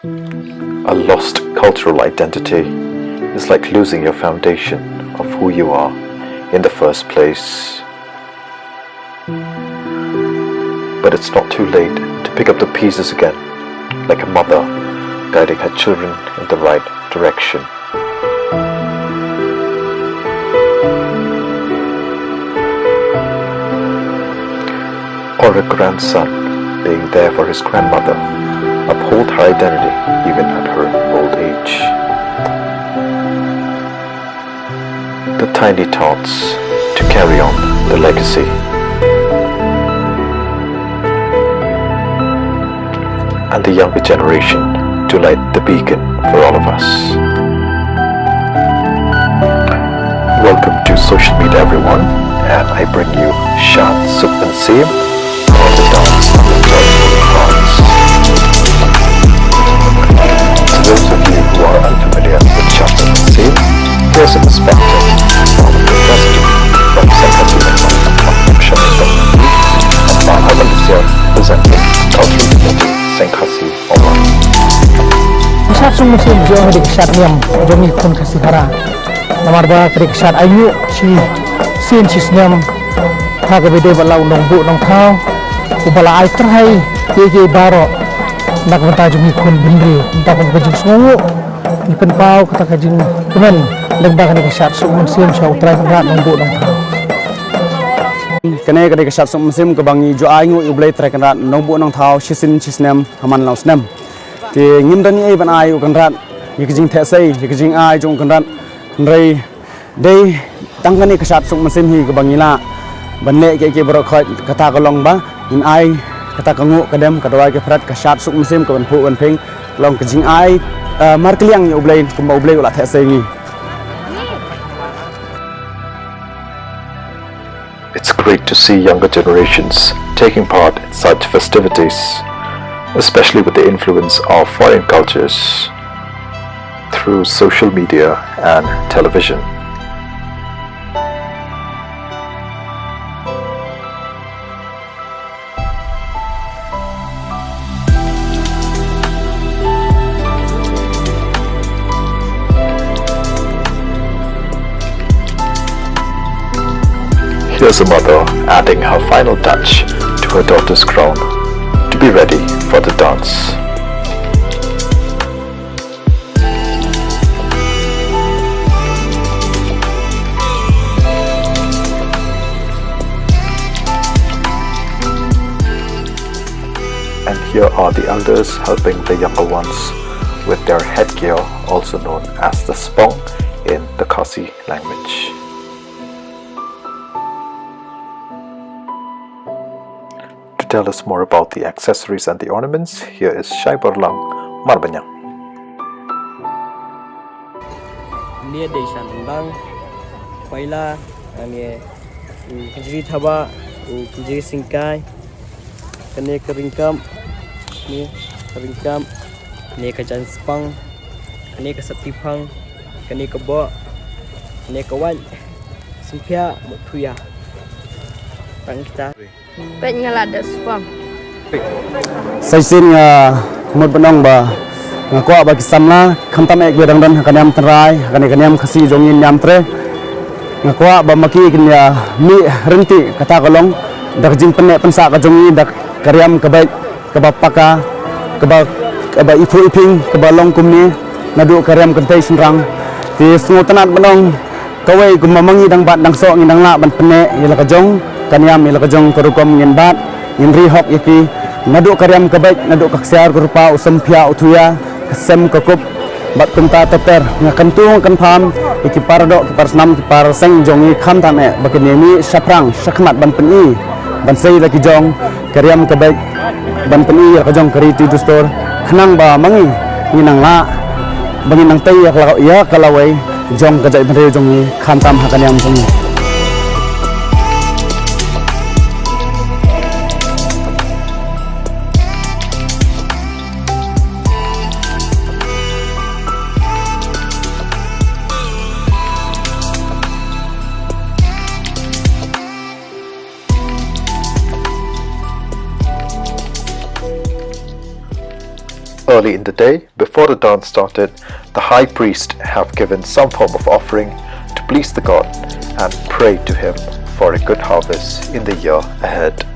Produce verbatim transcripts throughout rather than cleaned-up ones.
A lost cultural identity is like losing your foundation of who you are in the first place. But it's not too late to pick up the pieces again, like a mother guiding her children in the right direction. Or a grandson being there for his grandmother, uphold her identity even at her old age. The tiny tots to carry on the legacy, and the younger generation to light the beacon for all of us. Welcome to social media, everyone, and I bring you Shad Suk Mynsiem, or the dance of the joyful hearts. To those of you who are unfamiliar with Shad Suk Mynsiem, here's a perspective from the president from Sengkhasi Sha Suk Mynsiem, and Bah Alvin Lucia, presenting Cultural Committee, Sengkhasi Online. Ka shad suk mynsiem jong ngi ka dei ka shad niam jong ngi khun Khasi Khara. Namar ba ka dei ka shad ainguh shisien shisnem ha kaba ïadei bad la u nongbuh nongthaw uba la ai tyrhai ïa kiei baroh na ka bynta jong ngi khun bynriew. Bynta kum ka jingsngewnguh ngi pynpaw kata ka jingkmen lyngba kane ka shad suk mynsiem sha U Trai Kynrad Nongbuh Nongthaw. Kane ka dei ka shad suk mynsiem kaba ngi ju ainguh ïa U Blei Trai Kynrad Nongbuh Nongthaw shisien shisnem ha man la u snem. Te ngim don ei ei ban ai u Kynrad ïa ka jingtheh sei ïa ka jingai jong u Kynrad, hynrei dei tang kane ka shad suk mynsiem hi kaba ngi lah ban leh kiei kiei baroh khoit. Kata ka long ba ngin ai kata ka nguh ka dem, ka dawai ka phrat, ka shad suk mynsiem ka ban phuh ban phieng, ka long ka jingai, eh, markylliang ïa U Blei kumba U Blei u la theh sei ïa ngi. It's great to see younger generations taking part in such festivities, especially with the influence of foreign cultures through social media and television. Here's a mother adding her final touch to her daughter's crown to be ready for the dance. And here are the elders helping the younger ones with their headgear, also known as the spong in the Khasi language. To tell us more about the accessories and the ornaments, here is Shai Barlang Marbaniang. Ngi dei shan dang paila, ngi u kjri thaba, u kjri singkai, kane ka ringkam, ne ka ringkam, ne ka jan spang, kane ka sati phang, kane ka boh, kane ka wait, sempia, muthuya. Tang kita. Peit nga la da spam. Sa shisien nga mut ban ong ba nga kwah ba ki samla khamtam eh kiba dang don ha ka niam tynrai, ha kane ka niam Khasi jong ngi niam tre. Nga kwah ba ma ki kin ïa mih ryntih, kata ka long da ka jingpynneh pynsah ka jong ngi, da ka riam ka beit kaba paka, kaba, kaba iphuh iping, kaba long kumne naduh ka riam kynthei shynrang. Te sngewtynnat ban ong kawei, kumba ma ngi dang bat dang soh ngin dang lah ban pynneh ïa la ka jong ka niam, ïa la ka jong ka rukom, ngin bat, ngin ri hok ïa ki naduh ka riam ka beit, naduh ka ksiar ka rupa, u sempia u thuya, ka sem ka kup, bad kumta ter ter. Nga kyntu nga kynpham ïa ki paradoh ki parasnam ki paraseng jong ngi khamtam eh ba kin ïa mih shaphrang shakhmat ban pyni ban sei la ki jong ka riam ka beit, ban pyni ïa la ka jong ka riti dustur, khnang ba ma ngi ngin nang lah ba ngin nang tei ïa ka la, ïa ka lawei jong ka jaitbynriew jong ngi khamtam ha ka niam jong ngi. Early in the day, before the dance started, the high priest have given some form of offering to please the god and pray to him for a good harvest in the year ahead.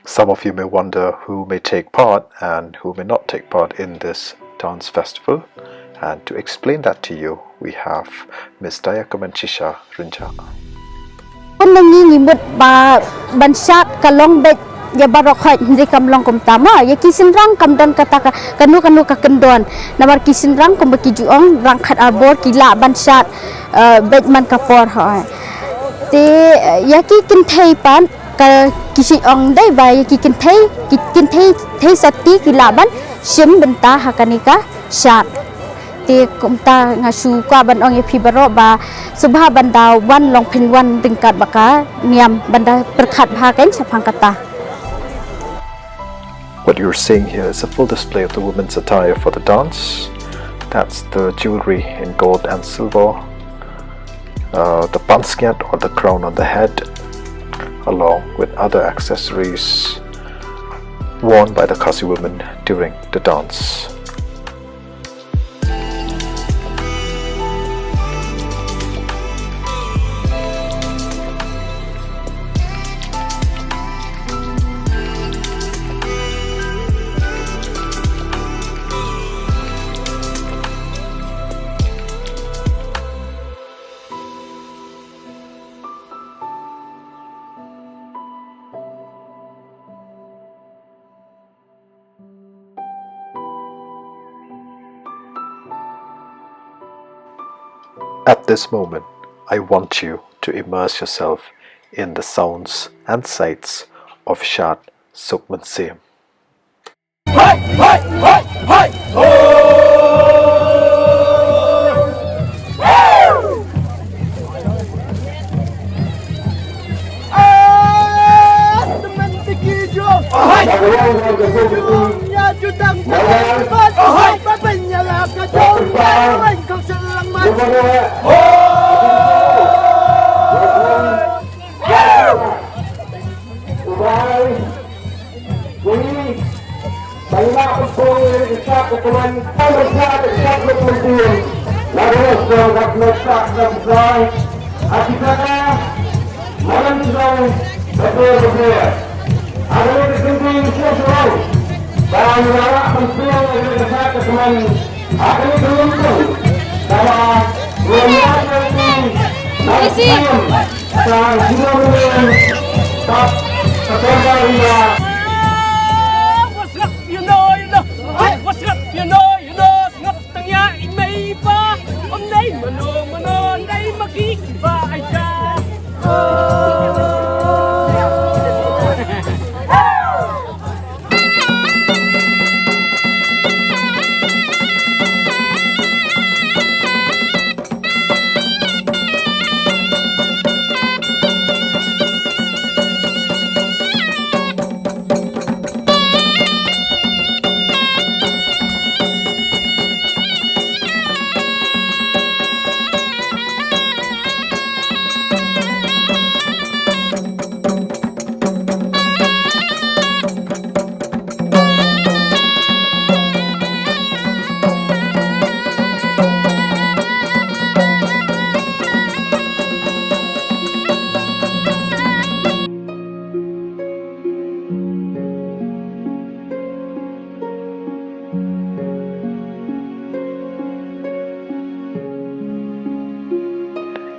Some of you may wonder who may take part and who may not take part in this dance festival. And to explain that to you, we have Miss Daya Kamanshisha Rynjah. Pynlong ngi ngi mut ba ban shad ka long beit ïa baroh khoit, hynrei kam long kumta ma. Ïa ki shynrang kam don kata ka kano kano ka kyndon. Namar ki shynrang kumba ki ju ong, rang khat ar bor ki lah ban shad, eh, beit man ka por hoi. Te, eh, ïa ki kynthei pat ka ki shi ong dei ba ïa ki kynthei, ki kynthei thei sotti ki lah ban shim bynta ha kane ka shad. Te kumta nga shu kwah ban ong ïa phi baroh ba sngewbha ban da wan long phin wan ryngkat bad ka niam, ban da pyrkhat bha kein shaphang kata. What you're seeing here is a full display of the women's attire for the dance. That's the jewelry in gold and silver, uh, the pansngiat or the crown on the head, along with other accessories worn by the Khasi women during the dance. At this moment, I want you to immerse yourself in the sounds and sights of Shad Sukmansiem.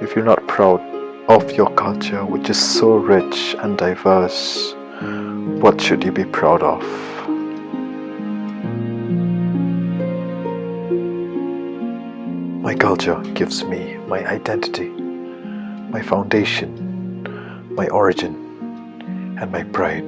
If you're not proud of your culture, which is so rich and diverse, what should you be proud of? My culture gives me my identity, my foundation, my origin, and my pride.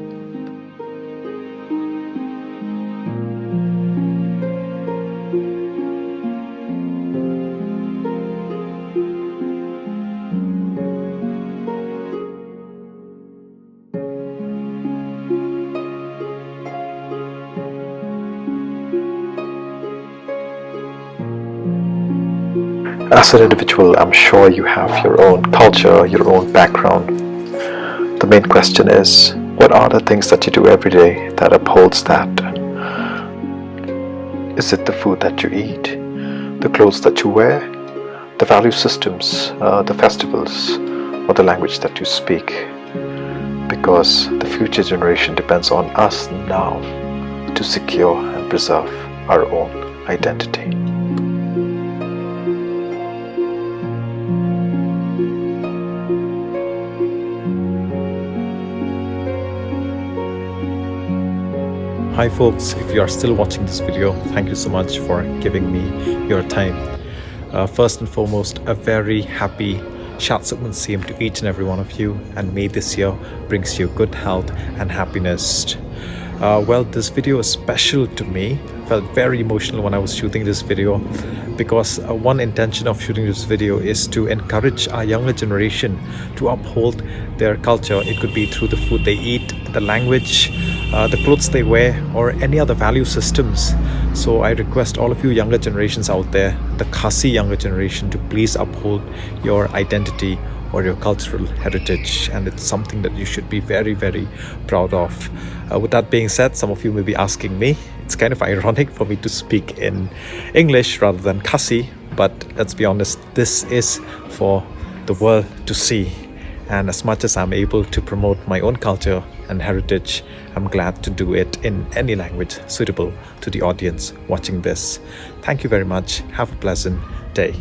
As an individual, I'm sure you have your own culture, your own background. The main question is, what are the things that you do every day that upholds that? Is it the food that you eat, the clothes that you wear, the value systems, uh, the festivals, or the language that you speak? Because the future generation depends on us now to secure and preserve our own identity. Hi folks, if you are still watching this video, thank you so much for giving me your time. Uh, first and foremost, a very happy Shad Suk Mynsiem to each and every one of you, and may this year brings you good health and happiness. Uh, well, this video is special to me. Felt very emotional when I was shooting this video because uh, one intention of shooting this video is to encourage our younger generation to uphold their culture. It could be through the food they eat, the language, uh, the clothes they wear, or any other value systems. So I request all of you younger generations out there, the Khasi younger generation, to please uphold your identity or your cultural heritage. And it's something that you should be very, very proud of. Uh, with that being said, some of you may be asking me, it's kind of ironic for me to speak in English rather than Khasi, but let's be honest, this is for the world to see. And as much as I'm able to promote my own culture and heritage, I'm glad to do it in any language suitable to the audience watching this. Thank you very much. Have a pleasant day.